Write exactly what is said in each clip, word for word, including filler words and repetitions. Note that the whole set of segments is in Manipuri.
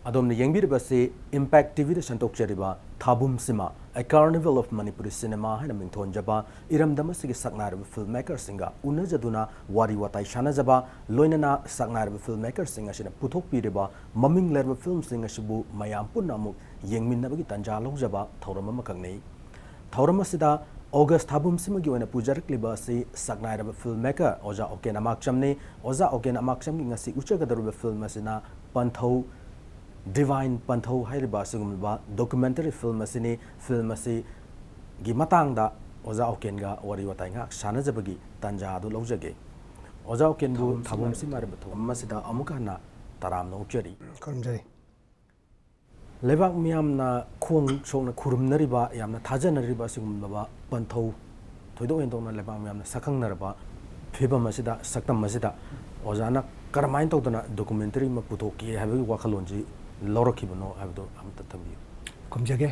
ꯑꯗꯣꯝꯅ ꯌꯦꯡꯕꯤꯔꯤꯕꯁꯤ Impact ꯇꯤꯚꯤꯗ ꯁꯟꯗꯣꯛꯆꯔꯤꯕ ꯊꯥꯕꯨꯝꯁꯤꯃ, A Carnival of Manipuri Cinema ꯍꯥꯏꯅ ꯃꯤꯡꯊꯣꯟꯖꯕ ꯏꯔꯝꯗꯝ ꯑꯁꯤꯒꯤ ꯁꯛꯅꯥꯏꯔꯕ ꯐꯤꯜꯝ ꯃꯦꯀꯔꯁꯤꯡꯒ ꯎꯅꯖꯗꯨꯅ ꯋꯥꯔꯤ ꯋꯥꯇꯥꯏ ꯁꯥꯟꯅꯖꯕ, ꯂꯣꯏꯅꯅ ꯁꯛꯅꯥꯏꯔꯕ ꯐꯤꯜꯝ ꯃꯦꯀꯔꯁꯤꯡ ꯑꯁꯤꯅ ꯄꯨꯊꯣꯛꯄꯤꯔꯤꯕ ꯃꯃꯤꯡ ꯂꯩꯔꯕ ꯐꯤꯜꯝꯁꯤꯡ ꯑꯁꯤꯕꯨ ꯃꯌꯥꯝ ꯄꯨꯟꯅ ꯑꯃꯨꯛ ꯌꯦꯡꯃꯤꯟꯅꯕꯒꯤ ꯇꯥꯟꯖꯥ ꯂꯧꯖꯕ ꯊꯧꯔꯝ ꯑꯃꯈꯛꯅꯤ꯫ ꯊꯧꯔꯝ ꯑꯁꯤꯗ ꯑꯣꯒꯁ ꯊꯥꯕꯨꯝꯁꯤꯃꯒꯤ ꯑꯣꯏꯅ ꯄꯨꯖꯔꯛꯂꯤꯕ ꯑꯁꯤ ꯁꯛꯅꯥꯏꯔꯕ ꯐꯤꯜꯝ ꯃꯦꯀꯔ ꯑꯣꯖꯥ ꯑꯣꯀꯦꯟ ꯑꯃꯥꯛꯆꯝꯅꯤ꯫ ꯑꯣꯖꯥ ꯑꯣꯀꯦꯟ ꯑꯃꯥꯛꯆꯝꯒꯤ ꯉꯁꯤ ꯎꯠꯆꯒꯗꯧꯔꯤꯕ ꯐꯤꯜꯝ ꯑꯁꯤꯅ ꯄꯟꯊꯧ, ꯗꯤꯚꯥꯏꯟ ꯄꯟꯊꯧ ꯍꯥꯏꯔꯤꯕ ꯑꯁꯤꯒꯨꯝꯂꯕ ꯗꯣꯀꯨꯃꯦꯟꯇꯔꯤ ꯐꯤꯜꯝ ꯑꯁꯤꯅꯤ꯫ ꯐꯤꯜꯝ ꯑꯁꯤꯒꯤ ꯃꯇꯥꯡꯗ ꯑꯣꯖꯥ ꯑꯣꯀꯦꯟꯒ ꯋꯥꯔꯤ ꯋꯥꯇꯥꯏ ꯉꯥꯏꯍꯥꯛ ꯁꯥꯟꯅꯖꯕꯒꯤ ꯇꯥꯟꯖꯥ ꯑꯗꯨ ꯂꯧꯖꯒꯦ꯫ ꯑꯣꯖꯥ ꯑꯣꯀꯦꯟꯕꯨ ꯊꯥꯕꯨꯝꯁꯤꯃ ꯊꯥꯕꯨꯝꯁꯤꯃ ꯍꯥꯏꯔꯤꯕ ꯊꯧꯔꯝ ꯑꯁꯤꯗ ꯑꯃꯨꯛ ꯍꯟꯅ ꯇꯔꯥꯝꯅ ꯑꯣꯛꯆꯔꯤ꯫ ꯈꯨꯔꯨꯝꯖꯔꯤ꯫ ꯂꯩꯕꯥꯛ ꯃꯤꯌꯥꯝꯅ ꯈꯣꯡ ꯁꯣꯛꯅ ꯈꯨꯔꯨꯝꯅꯔꯤꯕ, ꯌꯥꯝꯅ ꯊꯥꯖꯅꯔꯤꯕ ꯑꯁꯤꯒꯨꯝꯂꯕ ꯄꯟꯊꯧ, ꯊꯣꯏꯗꯣꯛ ꯍꯦꯟꯗꯣꯛꯅ ꯂꯩꯕꯥꯛ ꯃꯤꯌꯥꯝꯅ ꯁꯛꯈꯪꯅꯔꯕ ꯐꯤꯕꯝ ꯑꯁꯤꯗ, ꯁꯛꯇꯝ ꯑꯁꯤꯗ ꯑꯣꯖꯥꯅ ꯀꯔꯝꯍꯥꯏꯅ ꯇꯧꯗꯅ ꯗꯣꯀꯨꯃꯦꯟꯇꯔꯤ ꯑꯃ ꯄꯨꯊꯣꯛꯀꯦ ꯍꯥꯏꯕꯒꯤ ꯋꯥꯈꯜꯂꯣꯟꯁꯤ ꯂꯧꯔꯛꯈꯤꯕꯅꯣ ꯍꯥꯏꯕꯗꯨ ꯑꯃꯇ ꯊꯝꯕꯤꯌꯨ꯫ ꯈꯨꯝꯖꯒꯦ꯫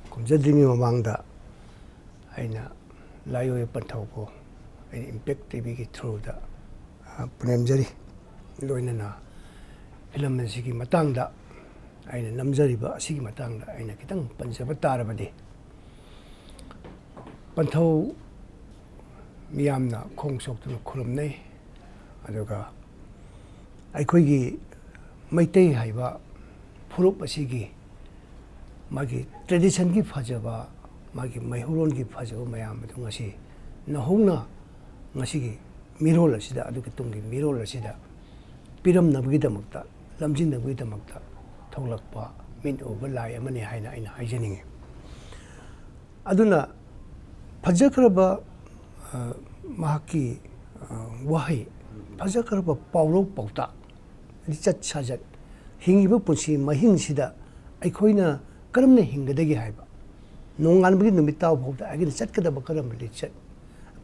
ꯈꯨꯝꯖꯗ꯭ꯔꯤꯉꯩ ꯃꯃꯥꯡꯗ ꯑꯩꯅ ꯂꯥꯏꯑꯣꯏ ꯄꯟꯊꯧꯕꯨ ꯑꯩꯅ ꯏꯝꯄꯦꯛ ꯇꯤꯚꯤꯒꯤ ꯊ꯭ꯔꯨꯗ, ꯑ, ꯄꯨꯅꯦꯝꯖꯔꯤ꯫ ꯂꯣꯏꯅꯅ ꯐꯤꯂꯝ ꯑꯁꯤꯒꯤ ꯃꯇꯥꯡꯗ, ꯑꯩꯅ ꯅꯝꯖꯔꯤꯕ ꯑꯁꯤꯒꯤ ꯃꯇꯥꯡꯗ ꯑꯩꯅ ꯈꯤꯇꯪ ꯄꯟꯖꯕ ꯇꯥꯔꯕꯗꯤ, ꯄꯟꯊꯧ ꯃꯤꯌꯥꯝꯅ ꯈꯣꯡ ꯁꯣꯛꯇꯨꯅ ꯈꯨꯔꯨꯝꯅꯩ꯫ ꯑꯗꯨꯒ ꯑꯩꯈꯣꯏꯒꯤ ꯃꯩꯇꯩ ꯍꯥꯏꯕ ꯐꯨꯔꯨꯞ ꯑꯁꯤꯒꯤ ꯃꯥꯒꯤ ꯇ꯭ꯔꯦꯗꯤꯁꯟꯒꯤ ꯐꯖꯕ, ꯃꯥꯒꯤ ꯃꯩꯍꯧꯔꯣꯟꯒꯤ ꯐꯖꯕ ꯃꯌꯥꯝ ꯑꯗꯨ ꯉꯁꯤ ꯅꯧꯍꯧꯅ ꯉꯁꯤꯒꯤ ꯃꯤꯔꯣꯜ ꯑꯁꯤꯗ, ꯑꯗꯨꯒꯤ ꯇꯨꯡꯒꯤ ꯃꯤꯔꯣꯜ ꯑꯁꯤꯗ ꯄꯤꯔꯝꯅꯕꯒꯤꯗꯃꯛꯇ, ꯂꯝꯖꯤꯡꯅꯕꯒꯤꯗꯃꯛꯇ ꯊꯣꯛꯂꯛꯄ ꯃꯤꯠ ꯎꯕ ꯂꯥꯏ ꯑꯃꯅꯤ ꯍꯥꯏꯅ ꯑꯩꯅ ꯍꯥꯏꯖꯅꯤꯡꯉꯤ꯫ ꯑꯗꯨꯅ ꯐꯖꯈ꯭ꯔꯕ, ꯑ, ꯃꯍꯥꯛꯀꯤ, ꯑ, ꯋꯥꯍꯩ, ꯐꯖꯈ꯭ꯔꯕ ꯄꯥꯎꯔꯧ ꯄꯥꯎꯇꯥꯛ, ꯂꯤꯆꯠ ꯁꯥꯖꯠ, ꯍꯤꯡꯉꯤꯕ ꯄꯨꯟꯁꯤ ꯃꯍꯤꯡꯁꯤꯗ ꯑꯩꯈꯣꯏꯅ ꯀꯔꯝꯅ ꯍꯤꯡꯒꯗꯒꯦ ꯍꯥꯏꯕ, ꯅꯣꯡꯉꯥꯟꯕꯒꯤ ꯅꯨꯃꯤꯠ ꯇꯥꯕ ꯐꯥꯎꯗ ꯑꯩꯈꯣꯏꯅ ꯆꯠꯀꯗꯕ ꯀꯔꯝꯕ ꯂꯤꯆꯠ,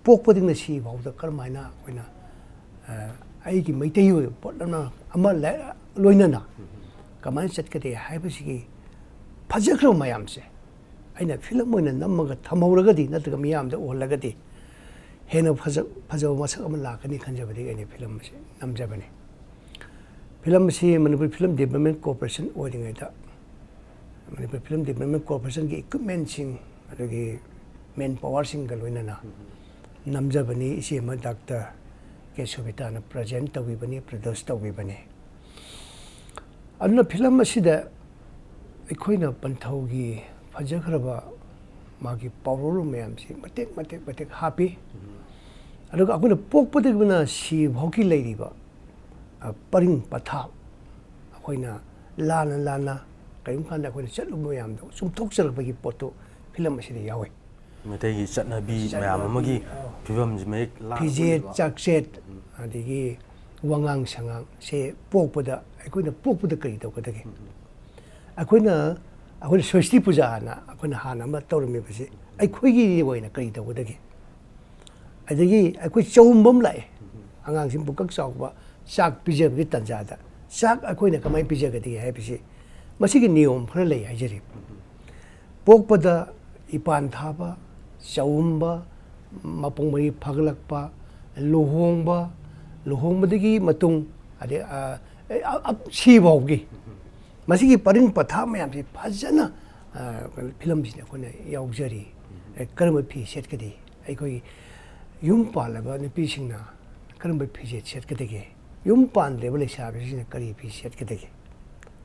ꯄꯣꯛꯄꯗꯒꯤꯅ ꯁꯤ ꯐꯥꯎꯗ ꯀꯔꯝꯍꯥꯏꯅ ꯑꯩꯈꯣꯏꯅ, ꯑ, ꯑꯩꯒꯤ ꯃꯩꯇꯩ ꯑꯣꯏꯕ ꯄꯣꯠ ꯑꯃ, ꯑꯃ ꯂꯩ-, ꯂꯣꯏꯅꯅ ꯀꯃꯥꯏꯅ ꯆꯠꯀꯗꯒꯦ ꯍꯥꯏꯕꯁꯤꯒꯤ ꯐꯖꯈ꯭ꯔꯕ ꯃꯌꯥꯝꯁꯦ ꯑꯩꯅ ꯐꯤꯂꯝ ꯑꯣꯏꯅ ꯅꯝꯃꯒ ꯊꯝꯍꯧꯔꯒꯗꯤ, ꯅꯠꯇ꯭ꯔꯒ ꯃꯤꯌꯥꯝꯗ ꯎꯍꯜꯂꯒꯗꯤ ꯍꯦꯟꯅ ꯐꯖ-, ꯐꯖꯕ ꯃꯁꯛ ꯑꯃ ꯂꯥꯛꯀꯅꯤ ꯈꯟꯖꯕꯗꯒꯤ ꯑꯩꯅ ꯐꯤꯂꯝ ꯑꯁꯤ ꯅꯝꯖꯕꯅꯤ꯫ ꯐꯤꯂꯝ ꯑꯁꯤ ꯃꯅꯤꯄꯨꯔ ꯐꯤꯂꯝ ꯗꯤꯕ꯭ꯂꯞꯃꯦꯟ ꯀꯣꯔꯄꯣꯔꯦꯁꯟ ꯑꯣꯏꯔꯤꯉꯩꯗ ꯃꯅꯤꯄꯨꯔ ꯐꯤꯂꯝ ꯗꯤꯕ꯭ꯂꯞꯃꯦꯟ ꯀꯣꯔꯄꯣꯔꯦꯁꯟꯒꯤ ꯏꯀ꯭ꯋꯤꯞꯃꯦꯟꯁꯤꯡ, ꯑꯗꯒꯤ ꯃꯦꯟ ꯄꯥꯋꯔꯁꯤꯡꯒ ꯂꯣꯏꯅꯅ ꯅꯝꯖꯕꯅꯤ꯫ ꯏꯆꯦ ꯑꯃ ꯗꯥꯛꯇꯔ ꯀꯦ ꯁꯣꯕꯤꯇꯥꯅ ꯄ꯭ꯔꯖꯦꯟ ꯇꯧꯕꯤꯕꯅꯤ, ꯄ꯭ꯔꯗ꯭ꯌꯨꯁ ꯇꯧꯕꯤꯕꯅꯤ꯫ ꯑꯗꯨꯅ ꯐꯤꯂꯝ ꯑꯁꯤꯗ ꯑꯩꯈꯣꯏꯅ ꯄꯟꯊꯧꯒꯤ ꯐꯖꯈ꯭ꯔꯕ ꯃꯥꯒꯤ ꯄꯥꯎꯔꯧ ꯃꯌꯥꯝꯁꯤ ꯃꯇꯦꯛ ꯃꯇꯦꯛ ꯃꯇꯦꯛ ꯍꯥꯞꯄꯤ꯫ ꯑꯗꯨꯒ ꯑꯩꯈꯣꯏꯅ ꯄꯣꯛꯄꯗꯒꯤꯅ ꯁꯤꯕ ꯐꯥꯎꯒꯤ ꯂꯩꯔꯤꯕ, ꯑ, ꯄꯔꯤꯡ ꯄꯊꯥꯞ, ꯑꯩꯈꯣꯏꯅ ꯂꯥꯟꯅ ꯂꯥꯟꯅ ꯀꯔꯤꯒꯨꯝꯕ ꯀꯥꯟꯗ ꯑꯩꯈꯣꯏꯅ ꯆꯠꯂꯨꯕ ꯃꯌꯥꯝꯗꯣ ꯆꯨꯝꯊꯣꯛꯆꯔꯛꯄꯒꯤ ꯄꯣꯠꯇꯨ ꯐꯤꯂꯝ ꯑꯁꯤꯗ ꯌꯥꯎꯋꯤ꯫ ꯃꯩꯇꯩꯒꯤ ꯆꯠꯅꯕꯤ ꯃꯌꯥꯝ ꯑꯃꯒꯤ ꯆꯠꯅꯕꯤ, ꯑ, ꯐꯤꯕꯝꯁꯤ ꯃꯌꯦꯛ ꯂꯥꯅ ꯐꯤꯖꯦꯠ ꯎꯠꯂꯤꯕ꯫ ꯆꯥꯛꯆꯦꯠ, ꯑꯗꯒꯤ ꯋꯥꯉꯥꯡ ꯁꯉꯥꯡꯁꯦ ꯄꯣꯛꯄꯗ, ꯑꯩꯈꯣꯏꯅ ꯄꯣꯛꯄꯗ ꯀꯔꯤ ꯇꯧꯒꯗꯒꯦ? ꯑꯩꯈꯣꯏꯅ, ꯑꯩꯈꯣꯏꯅ ꯁ꯭ꯋꯁꯇꯤ ꯄꯨꯖꯥꯅ ꯑꯩꯈꯣꯏꯅ ꯍꯥꯟꯅ ꯑꯃ ꯇꯧꯔꯝꯃꯤꯕꯁꯤ ꯑꯩꯈꯣꯏꯒꯤ ꯑꯣꯏꯅ ꯀꯔꯤ ꯇꯧꯒꯗꯒꯦ? ꯑꯗꯒꯤ ꯑꯩꯈꯣꯏ ꯆꯥꯎꯝꯕ ꯑꯃ ꯂꯥꯛꯑꯦ, ꯑꯉꯥꯡꯁꯤꯡ ꯄꯨꯀꯛ ꯆꯥꯎꯕ ꯆꯥꯛ ꯄꯤꯖꯕꯒꯤ ꯇꯥꯟꯖꯥꯗ ꯆꯥꯛ ꯑꯩꯈꯣꯏꯅ ꯀꯃꯥꯏꯅ ꯄꯤꯖꯒꯗꯒꯦ ꯍꯥꯏꯕꯁꯤ, ꯃꯁꯤꯒꯤ ꯅꯤꯌꯣꯝ ꯈꯔ ꯂꯩ ꯍꯥꯏꯖꯔꯤ꯫ ꯄꯣꯛꯄꯗ ꯏꯄꯥꯟ ꯊꯥꯕ, ꯆꯥꯎꯝꯕ, ꯃꯄꯨꯡ ꯃꯔꯤ ꯐꯥꯒꯠꯂꯛꯄ, ꯂꯨꯍꯣꯡꯕ, ꯂꯨꯍꯣꯡꯕꯗꯒꯤ ꯃꯇꯨꯡ, ꯑꯗꯩ, ꯑ, ꯑ, ꯑ, ꯁꯤꯐꯥꯎꯒꯤ ꯃꯁꯤꯒꯤ ꯄꯔꯤꯡ ꯄꯊꯥꯞ ꯃꯌꯥꯝꯁꯤ ꯐꯖꯅ, ꯑ, ꯐꯤꯂꯝꯁꯤꯗ ꯑꯩꯈꯣꯏꯅ ꯌꯥꯎꯖꯔꯤ꯫ ꯑ, ꯀꯔꯝꯕ ꯐꯤ ꯁꯦꯠꯀꯅꯤ? ꯑꯩꯈꯣꯏ ꯌꯨꯝ ꯄꯥꯜꯂꯕ ꯅꯨꯄꯤꯁꯤꯡꯅ ꯀꯔꯝꯕ ꯐꯤꯖꯦꯠ ꯁꯦꯠꯀꯗꯒꯦ? ꯌꯨꯝ ꯄꯥꯟꯗ꯭ꯔꯤꯕ ꯂꯩꯁꯥꯕꯤꯁꯤꯡꯅ ꯀꯔꯤ ꯐꯤ ꯁꯦꯠꯀꯗꯒꯦ?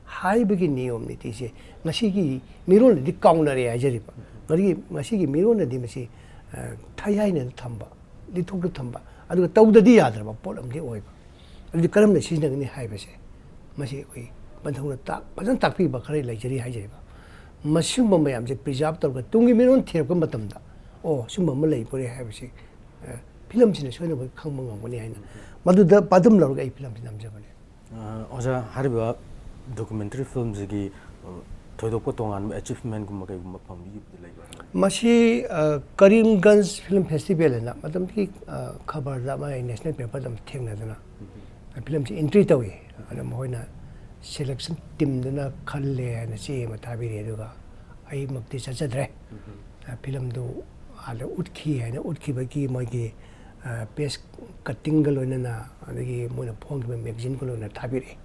ꯍꯥꯏꯕꯒꯤ ꯅꯤꯌꯣꯝ ꯅꯤꯇꯤꯁꯦ ꯉꯁꯤꯒꯤ ꯃꯤꯔꯣꯜꯅꯗꯤ ꯀꯥꯎꯅꯔꯦ ꯍꯥꯏꯖꯔꯤꯕ꯫ ꯉꯁꯤꯒꯤ, ꯉꯁꯤꯒꯤ ꯃꯤꯔꯣꯜꯅꯗꯤ ꯃꯁꯤ, ꯑ, ꯊꯥꯏꯅꯅ ꯊꯝꯕ, ꯂꯤꯊꯣꯛꯇ ꯊꯝꯕ, ꯑꯗꯨꯒ ꯇꯧꯗꯗꯤ ꯌꯥꯗ꯭ꯔꯕ ꯄꯣꯠ ꯑꯃꯗꯤ ꯑꯣꯏꯕ꯫ ꯑꯗꯨꯗꯤ ꯀꯔꯝꯅ ꯁꯤꯖꯤꯟꯅꯒꯅꯤ ꯍꯥꯏꯕꯁꯦ, ꯃꯁꯤ ꯑꯩꯈꯣꯏ ꯄꯟꯊꯧꯅ ꯇꯥꯛ-, ꯐꯖꯅ ꯇꯥꯛꯄꯤꯕ ꯈꯔ ꯂꯩꯖꯔꯤ ꯍꯥꯏꯖꯔꯤꯕ꯫ ꯃꯁꯤꯒꯨꯝꯕ ꯃꯌꯥꯝꯁꯦ ꯄ꯭ꯔꯤꯖꯥꯕ ꯇꯧꯔꯒ ꯇꯨꯡꯒꯤ ꯃꯤꯔꯣꯟ ꯊꯤꯔꯛꯄ ꯃꯇꯝꯗ, "ꯑꯣ, ꯁꯨꯝꯕ ꯑꯃ ꯂꯩꯕꯣꯔꯦ" ꯍꯥꯏꯕꯁꯤ, ꯑ, ꯐꯤꯂꯝꯁꯤꯅ ꯁꯣꯏꯗꯅꯃꯛ ꯈꯪꯕ ꯉꯝꯒꯅꯤ ꯍꯥꯏꯅ ꯃꯗꯨꯗ ꯄꯥꯟꯗꯝ ꯂꯧꯔꯒ ꯑꯩ ꯐꯤꯂꯝꯁꯤ ꯅꯝꯖꯕꯅꯤ꯫ ꯑ, ꯑꯣꯖꯥ, ꯍꯥꯏꯔꯤꯕ ꯗꯣꯀꯨꯃꯦꯟꯇꯔꯤ ꯐꯤꯂꯝꯁꯤꯒꯤ, ꯑ, ꯊꯣꯏꯗꯣꯛꯄ ꯇꯣꯉꯥꯟꯕ ꯑꯦꯆꯤꯚꯃꯦꯟꯒꯨꯝꯕ ꯀꯩꯒꯨꯝꯕ ꯐꯪꯕꯤꯈꯤꯕꯗꯤ ꯂꯩꯕ꯭ꯔꯥ? ꯃꯁꯤ, ꯑ, ꯀꯔꯤꯝꯒꯟꯖ ꯐꯤꯂꯝ ꯐꯦꯁꯇꯤꯚꯦꯜ ꯍꯥꯏꯅ ꯃꯇꯝꯗꯨꯒꯤ, ꯑ, ꯈꯕꯔꯗ ꯑꯃ, ꯅꯦꯁꯅꯦꯜ ꯄꯦꯄꯔꯗ ꯑꯃ ꯊꯦꯡꯅꯗꯅ ꯐꯤꯂꯝꯁꯤ ꯑꯦꯟꯇ꯭ꯔꯤ ꯇꯧꯏ꯫ ꯑꯗ ꯃꯈꯣꯏꯅ ꯁꯦꯂꯦꯛꯁꯟ ꯇꯤꯝꯗꯨꯅ ꯈꯜꯂꯦ ꯍꯥꯏꯅ ꯆꯦ ꯑꯃ ꯊꯥꯕꯤꯔꯛꯑꯦ, ꯑꯗꯨꯒ ꯑꯩꯃꯛꯇꯤ ꯆꯠꯆꯗ꯭ꯔꯦ꯫ ꯑ, ꯐꯤꯂꯝꯗꯨ ꯑꯥꯗ ꯎꯠꯈꯤ ꯍꯥꯏꯅ ꯎꯠꯈꯤꯕꯒꯤ ꯃꯣꯏꯒꯤ, ꯑ, ꯄ꯭ꯔꯦꯁ ꯀꯠꯇꯤꯡꯒ ꯂꯣꯏꯅꯅ, ꯑꯗꯒꯤ ꯃꯣꯏꯅ ꯐꯣꯡꯈꯤꯕ ꯃꯦꯒꯥꯖꯤꯟꯒ ꯂꯣꯏꯅꯅ ꯊꯥꯕꯤꯔꯛꯑꯦ꯫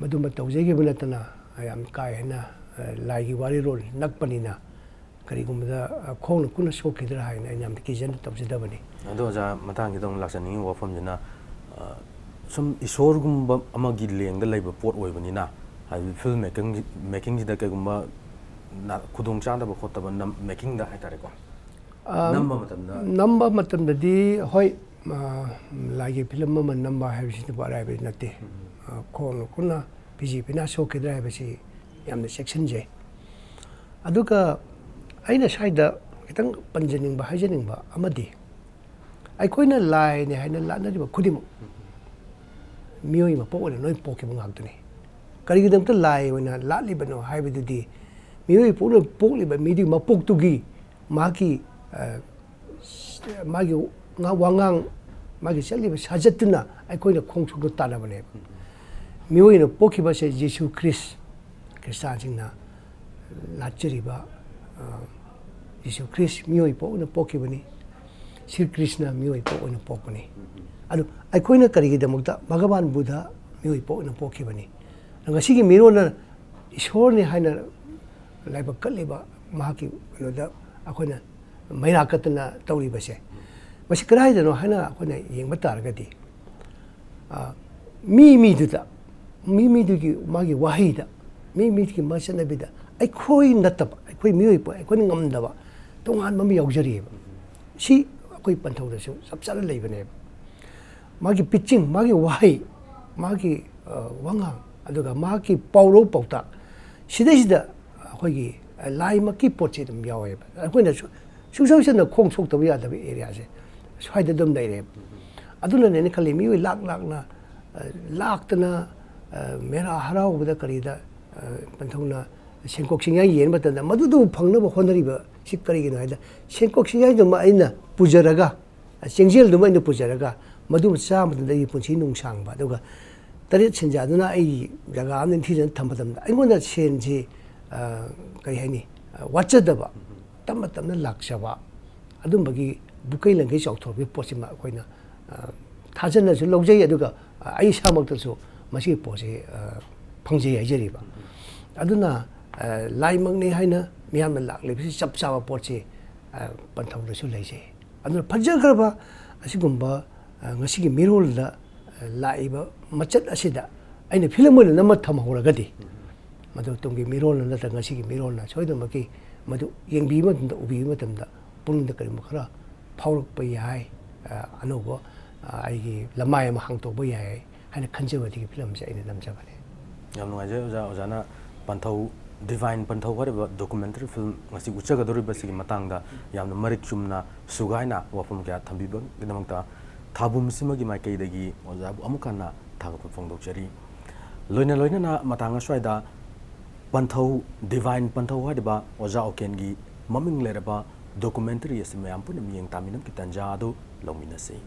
ꯃꯗꯨꯃ ꯇꯧꯖꯈꯤꯕ ꯅꯠꯇꯅ, ꯌꯥꯝ ꯀꯥ ꯍꯦꯟꯅ, ꯑ, ꯂꯥꯏꯒꯤ ꯋꯥꯔꯤꯔꯣꯜ ꯅꯛꯄꯅꯤꯅ, ꯀꯔꯤꯒꯨꯝꯕꯗ, ꯑ, ꯈꯣꯡꯅ ꯈꯨꯠꯅ ꯁꯣꯛꯈꯤꯗ꯭ꯔꯥ ꯍꯥꯏꯅ ꯑꯩꯅ ꯌꯥꯝ ꯀꯤꯖꯅ ꯇꯧꯖꯗꯕꯅꯤ꯫ ꯑꯗꯣ ꯑꯣꯖꯥ, ꯃꯇꯥꯡꯁꯤꯗ ꯑꯃꯨꯛ ꯂꯥꯛꯆꯅꯤꯡꯉꯤꯕ ꯋꯥꯐꯝꯁꯤꯅ, ꯑ, ꯁꯨꯝ ꯏꯁꯣꯔꯒꯨꯝꯕ ꯑꯃꯒꯤ ꯂꯦꯡꯗ ꯂꯩꯕ ꯄꯣꯠ ꯑꯣꯏꯕꯅꯤꯅ, ꯍꯥꯏꯕꯗꯤ ꯐꯤꯜꯝ ꯃꯦꯀꯤꯡ, ꯃꯦꯀꯤꯡꯁꯤꯗ ꯀꯩꯒꯨꯝꯕ ꯅ-, ꯈꯨꯗꯣꯡ ꯆꯥꯗꯕ ꯈꯣꯠꯇꯕ ꯅꯝ-, ꯃꯦꯀꯤꯡꯗ ꯍꯥꯏꯇꯥꯔꯦꯀꯣ, ꯑ, ꯅꯝꯕ ꯃꯇꯝꯗ? ꯅꯝꯕ ꯃꯇꯝꯗꯗꯤ, ꯍꯣꯏ, ꯑ, ꯂꯥꯏꯒꯤ ꯐꯤꯂꯝ ꯑꯃ ꯅꯝꯕ ꯍꯥꯏꯕꯁꯤꯗꯕꯨ ꯑꯔꯥꯏꯕꯗꯤ ꯅꯠꯇꯦ꯫ ꯎꯝ꯫ ꯑ, ꯈꯣꯡꯅ ꯈꯨꯠꯅ ꯐꯤꯖꯤ ꯐꯤꯅꯥ ꯁꯣꯛꯈꯤꯗ꯭ꯔꯥ ꯍꯥꯏꯕꯁꯤ ꯌꯥꯝꯅ ꯆꯦꯛꯁꯤꯟꯖꯩ꯫ ꯑꯗꯨꯒ ꯑꯩꯅ ꯁ꯭ꯋꯥꯏꯗ ꯈꯤꯇꯪ ꯄꯟꯖꯅꯤꯡꯕ, ꯍꯥꯏꯖꯅꯤꯡꯕ ꯑꯃꯗꯤ, ꯑꯩꯈꯣꯏꯅ ꯂꯥꯏꯅꯤ ꯍꯥꯏꯅ ꯂꯥꯠꯅꯔꯤꯕ ꯈꯨꯗꯤꯡꯃꯛ ꯃꯤꯑꯣꯏ ꯃꯄꯣꯛ ꯑꯣꯏꯅ ꯂꯣꯏ ꯄꯣꯛꯈꯤꯕ ꯉꯥꯛꯇꯅꯤ꯫ ꯀꯔꯤꯒꯤꯗꯃꯛꯇ ꯂꯥꯏ ꯑꯣꯏꯅ ꯂꯥꯠꯂꯤꯕꯅꯣ ꯍꯥꯏꯕꯗꯨꯗꯤ, ꯃꯤꯑꯣꯏ ꯄꯣꯛꯅ ꯄꯣꯛꯂꯤꯕ ꯃꯤꯗꯨꯒꯤ ꯃꯄꯣꯛꯇꯨꯒꯤ ꯃꯥꯒꯤ, ꯑ, ꯃꯥꯒꯤ ꯉꯥ-, ꯋꯥꯉꯥꯡ, ꯃꯥꯒꯤ ꯆꯠꯂꯤꯕ ꯁꯥꯖꯠꯇꯨꯅ ꯑꯩꯈꯣꯏꯅ ꯈꯣꯡ ꯁꯣꯛꯇ ꯇꯥꯟꯅꯕꯅꯦꯕ꯫ ꯃꯤꯑꯣꯏꯅ ꯄꯣꯛꯈꯤꯕꯁꯦ ꯖꯤꯁꯨ ꯈ꯭ꯔꯤꯁ, ꯈ꯭ꯔꯤꯁꯇꯥꯟꯁꯤꯡꯅ ꯂꯥꯠꯆꯔꯤꯕ, ꯑ, ꯖꯤꯁꯨ ꯈ꯭ꯔꯤꯁ ꯃꯤꯑꯣꯏ ꯄꯣꯛꯅ ꯄꯣꯛꯈꯤꯕꯅꯤ꯫ ꯁ꯭ꯔꯤ ꯀ꯭ꯔꯤꯁꯅ ꯃꯤꯑꯣꯏ ꯄꯣꯛ ꯑꯣꯏꯅ ꯄꯣꯛꯄꯅꯤ꯫ ꯑꯗꯨ ꯑꯩꯈꯣꯏꯅ ꯀꯔꯤꯒꯤꯗꯃꯛꯇ ꯚꯒꯋꯥꯟ ꯕꯨꯙ ꯃꯤꯑꯣꯏ ꯄꯣꯛ ꯑꯣꯏꯅ ꯄꯣꯛꯈꯤꯕꯅꯤ? ꯉꯁꯤꯒꯤ ꯃꯤꯔꯣꯟꯅ ꯏꯁꯣꯔꯅꯤ ꯍꯥꯏꯅ ꯂꯥꯏꯕꯛ ꯀꯠꯂꯤꯕ ꯃꯍꯥꯛꯀꯤ ꯀꯩꯅꯣꯗ ꯑꯩꯈꯣꯏꯅ ꯃꯩꯔꯥ ꯀꯠꯇꯅ ꯇꯧꯔꯤꯕꯁꯦ, ꯃꯁꯤ ꯀꯗꯥꯏꯗꯅꯣ ꯍꯥꯏꯅ ꯑꯩꯈꯣꯏꯅ ꯌꯦꯡꯕ ꯇꯥꯔꯒꯗꯤ, ꯑ, ꯃꯤ ꯃꯤꯗꯨꯗ, ꯃꯤ ꯃꯤꯗꯨꯒꯤ ꯃꯥꯒꯤ ꯋꯥꯍꯩꯗ, ꯃꯤ ꯃꯤꯒꯤ ꯃꯆꯠꯅꯕꯤꯗ ꯑꯩꯈꯣꯏ ꯅꯠꯇꯕ, ꯑꯩꯈꯣꯏ ꯃꯤꯑꯣꯏꯕ, ꯑꯩꯈꯣꯏꯅ ꯉꯝꯗꯕ ꯇꯣꯉꯥꯟꯕ ꯑꯃ ꯌꯥꯎꯖꯔꯤꯑꯕ꯫ ꯁꯤ ꯑꯩꯈꯣꯏ ꯄꯟꯊꯧꯗꯁꯨ ꯆꯞ ꯆꯥꯅ ꯂꯩꯕꯅꯦꯕ꯫ ꯃꯥꯒꯤ ꯄꯤꯆꯤꯡ, ꯃꯥꯒꯤ ꯋꯥꯍꯩ, ꯃꯥꯒꯤ, ꯑ, ꯋꯥꯉꯥꯡ, ꯑꯗꯨꯒ ꯃꯥꯒꯤ ꯄꯥꯎꯔꯧ ꯄꯥꯎꯇꯥꯛ, ꯁꯤꯗꯩꯁꯤꯗ ꯑꯩꯈꯣꯏꯒꯤ, ꯑ, ꯂꯥꯏꯃꯛꯀꯤ ꯄꯣꯠꯁꯤ ꯑꯗꯨꯝ ꯌꯥꯎꯋꯦꯕ꯫ ꯑꯩꯈꯣꯏꯅ ꯁꯨ-, ꯁꯨꯡꯁꯣꯏ ꯁꯣꯏꯗꯅ ꯈꯣꯡ ꯁꯣꯛꯇꯕ ꯌꯥꯗꯕ ꯑꯦꯔꯤꯌꯥꯁꯦ ꯁ꯭ꯋꯥꯏꯗ ꯑꯗꯨꯝ ꯂꯩꯔꯦꯕ꯫ ꯑꯗꯨꯅꯅꯦ ꯑꯩꯅ ꯈꯜꯂꯤ, ꯃꯤꯑꯣꯏ ꯂꯥꯛ ꯂꯥꯛꯅ, ꯑ, ꯂꯥꯛꯇꯅ, ꯑ, ꯃꯦꯔꯥ ꯍꯔꯥꯎꯕꯗ ꯀꯔꯤꯗ, ꯑ, ꯄꯟꯊꯧꯅ ꯁꯦꯡꯀꯣꯛ ꯁꯤꯡꯌꯥꯏ ꯌꯦꯟꯕ ꯃꯇꯝꯗ ꯃꯗꯨꯗꯨ ꯐꯪꯅꯕ ꯍꯣꯠꯅꯔꯤꯕ ꯁꯤ ꯀꯔꯤꯒꯤꯅꯣ ꯍꯥꯏꯗ, ꯁꯦꯡꯀꯣꯛ ꯁꯤꯡꯌꯥꯏꯗꯨꯃ ꯑꯩꯅ ꯄꯨꯖꯔꯒ, ꯆꯦꯡꯖꯦꯜꯗꯨꯃ ꯑꯩꯅ ꯄꯨꯖꯔꯒ, ꯃꯗꯨꯃ ꯆꯥꯕ ꯃꯇꯝꯗ ꯑꯩꯒꯤ ꯄꯨꯟꯁꯤ ꯅꯨꯡꯁꯥꯡꯕ, ꯑꯗꯨꯒ ꯇꯔꯦꯠ ꯁꯦꯟꯖꯥꯗꯨꯅ ꯑꯩꯒꯤ ꯖꯒꯥ ꯑꯃꯗ ꯅꯤꯡꯊꯤꯖꯅ ꯊꯝꯕ ꯃꯇꯝꯗ ꯑꯩꯉꯣꯟꯗ ꯁꯦꯟꯁꯤ, ꯑ, ꯀꯔꯤ ꯍꯥꯏꯅꯤ, ꯑ, ꯋꯥꯠꯆꯗꯕ, ꯇꯞꯅ ꯇꯞꯅ ꯂꯥꯛꯆꯕ, ꯑꯗꯨꯝꯕꯒꯤ ꯕꯨꯀꯩ ꯂꯪꯒꯩ ꯆꯥꯎꯊꯣꯔꯛꯄꯒꯤ ꯄꯣꯠꯁꯤꯃ ꯑꯩꯈꯣꯏꯅ, ꯑ, ꯊꯥꯖꯅꯁꯨ ꯂꯧꯖꯩ꯫ ꯑꯗꯨꯒ, ꯑ, ꯑꯩ ꯏꯁꯥꯃꯛꯇꯁꯨ ꯃꯁꯤꯒꯤ ꯄꯣꯠꯁꯤ ꯐꯪꯖꯩ ꯍꯥꯏꯖꯔꯤꯕ꯫ ꯑꯗꯨꯅ ꯂꯥꯏꯃꯛꯅꯤ ꯍꯥꯏꯅ ꯃꯤꯌꯥꯝꯅ ꯂꯥꯛꯂꯤꯕꯁꯤ ꯆꯞ ꯆꯥꯕ ꯄꯣꯠꯁꯤ ꯄꯟꯊꯧꯗꯁꯨ ꯂꯩꯖꯩ꯫ ꯑꯗꯨꯅ ꯐꯖꯈ꯭ꯔꯕ ꯑꯁꯤꯒꯨꯝꯕ ꯉꯁꯤꯒꯤ ꯃꯤꯔꯣꯜꯗ ꯂꯥꯛꯏꯕ ꯃꯆꯠ ꯑꯁꯤꯗ ꯑꯩꯅ ꯐꯤꯂꯝ ꯑꯣꯏꯅ ꯅꯝꯃ ꯊꯝꯍꯧꯔꯒꯗꯤ ꯃꯗꯨ ꯇꯨꯡꯒꯤ ꯃꯤꯔꯣꯜꯅ ꯅꯠꯇ꯭ꯔꯒ ꯉꯁꯤꯒꯤ ꯃꯤꯔꯣꯜꯅ ꯁꯣꯏꯗꯅꯃꯛꯀꯤ ꯃꯗꯨ ꯌꯦꯡꯕꯤꯕ ꯃꯇꯝꯗ, ꯎꯕꯤꯕ ꯃꯇꯝꯗ ꯄꯨꯛꯅꯤꯡꯗ ꯀꯔꯤꯒꯨꯝꯕ ꯈꯔ ꯐꯥꯎꯔꯛꯄ ꯌꯥꯏ, ꯑꯅꯧꯕ ꯑꯩꯒꯤ ꯂꯃꯥꯏ ꯑꯃ ꯍꯥꯡꯇꯣꯛꯄ ꯌꯥꯏ ꯍꯥꯏꯅ ꯈꯟꯖꯕꯗꯒꯤ ꯐꯤꯂꯝꯁꯦ ꯑꯩꯅ ꯅꯝꯖꯕꯅꯤ꯫ ꯌꯥꯝ ꯅꯨꯡꯉꯥꯏꯖꯩ ꯑꯣꯖꯥ꯫ ꯑꯣꯖꯥꯅ ꯄꯟꯊꯧ, ꯗꯤꯚꯥꯏꯟ ꯄꯟꯊꯧ ꯍꯥꯏꯔꯤꯕ ꯗꯣꯀꯨꯃꯦꯟꯇꯔꯤ ꯐꯤꯂꯝ ꯉꯁꯤ ꯎꯠꯆꯒꯗꯧꯔꯤꯕꯁꯤꯒꯤ ꯃꯇꯥꯡꯗ ꯌꯥꯝꯅ ꯃꯔꯤꯛ ꯆꯨꯝꯅ ꯁꯨꯒꯥꯏꯅ ꯋꯥꯐꯝ ꯀꯌꯥ ꯊꯝꯕꯤꯕꯒꯤꯗꯃꯛꯇ ꯊꯥꯕꯨꯝꯁꯤꯃꯒꯤ ꯃꯥꯏꯀꯩꯗꯒꯤ ꯑꯣꯖꯥꯕꯨ ꯑꯃꯨꯛ ꯍꯟꯅ ꯊꯥꯒꯠꯄ ꯐꯣꯡꯗꯣꯛꯆꯔꯤ꯫ ꯂꯣꯏꯅ ꯂꯣꯏꯅꯅ ꯃꯇꯥꯡ ꯑꯁ꯭ꯋꯥꯏꯗ ꯄꯟꯊꯧ, ꯗꯤꯚꯥꯏꯟ ꯄꯟꯊꯧ ꯍꯥꯏꯔꯤꯕ ꯑꯣꯖꯥ ꯑꯣꯀꯦꯟꯒꯤ ꯃꯃꯤꯡ ꯂꯩꯔꯕ ꯗꯣꯀꯨꯃꯦꯟꯇꯔꯤ ꯑꯁꯤ ꯃꯌꯥꯝ ꯄꯨꯟꯅ ꯃꯤꯠꯌꯦꯡ ꯇꯥꯃꯤꯟꯅꯕꯒꯤ ꯇꯥꯟꯖꯥ ꯑꯗꯨ ꯂꯧꯃꯤꯟꯅꯁꯤ꯫